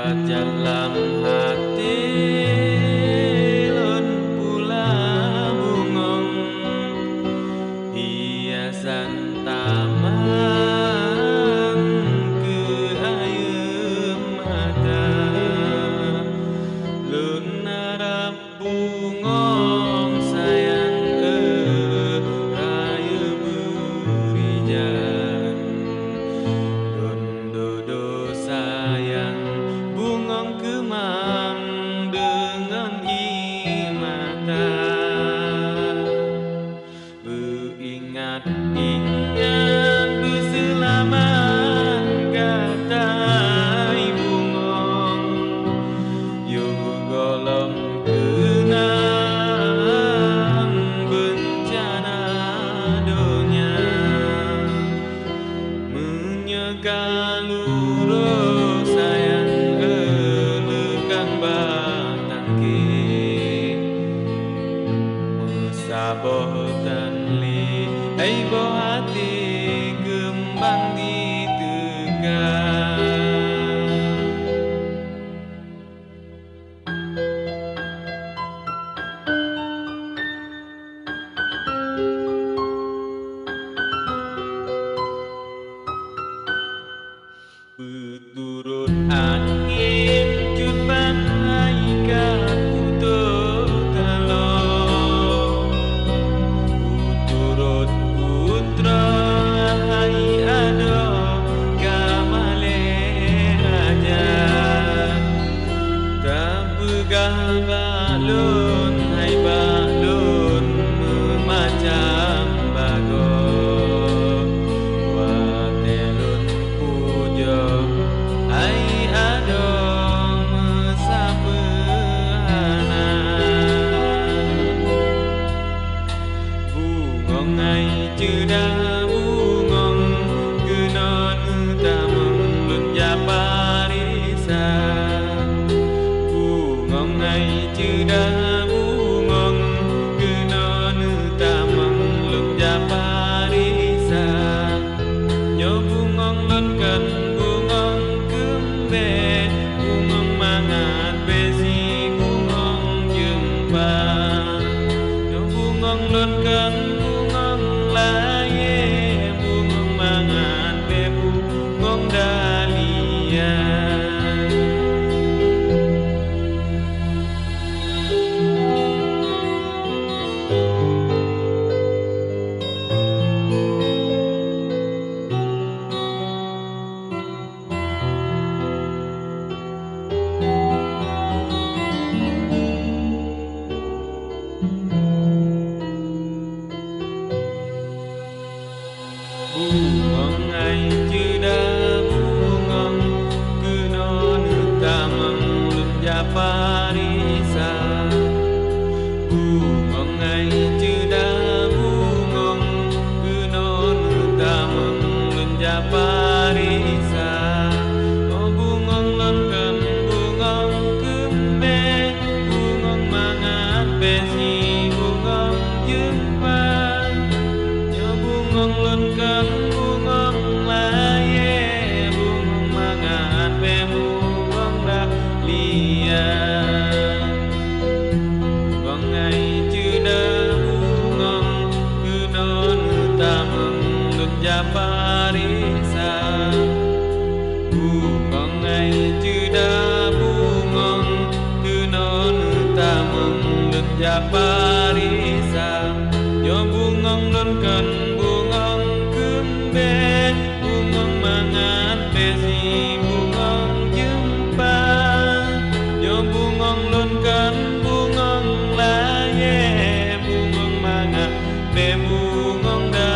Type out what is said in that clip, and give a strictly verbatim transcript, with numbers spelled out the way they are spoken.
Jalan hati lôn pula bungong, hiasan taman keu ayeue mata. Lôn harap bungong sayang, eh, rayeuk beurijan. Lôn dudoe sayang bungong keumang deungon ié mata. Beuingat-ingat beuseulamat gata hai bungong, yoh gohlom keunong beuncana donya. Meunyoe ka lurôh sayang, eh, leukang bak tangke. Meusaboh tan lé, hai boh até keumbang jiteuka. Peuturot angén cut ban hai ka putôh taloe, peuturot putroe hai adoe ka malée raja. Tapeugah bak lôn, hai bak lôn meumacam bagoe. Watée lôn pujoe, hai adoe meusapeue hana. Bungong hai ceudah bungong, keunoe neutamong lôn jak parisa. Bungong hai ceudah bungong, keunoe neutamong lôn jak parisa. Nyoe bungong lôn kon bungong keumbée, bungong mangat bée si bungong jeumpa. Nyoe bungong lôn kon bungong layée, bungong mangat bée bungong dalia. Bungong hai ceudah bungong, keunoe neutamong lôn jak parisa. Bungong hai ceudah bungong, keunoe neutamong lôn jak parisa. Oh bungong lôn kon bungong keumbée, bungong mangat bée si bungong jeumpa. Nyoe bungong lôn kon bungong layée, bungong mangat bée bungong dalia. Bungong hai ceudah bungong, keunoe neutamong lôn jak parisa. Bungong hai ceudah bungong, keunoe neutamong lôn jak parisa. Nyoe bungong lôn kon bungong keumbée, bungong mangat bée si bungong jeumpa. Nyoe bungong lôn kon bungong layée, bungong mangat bée bungong da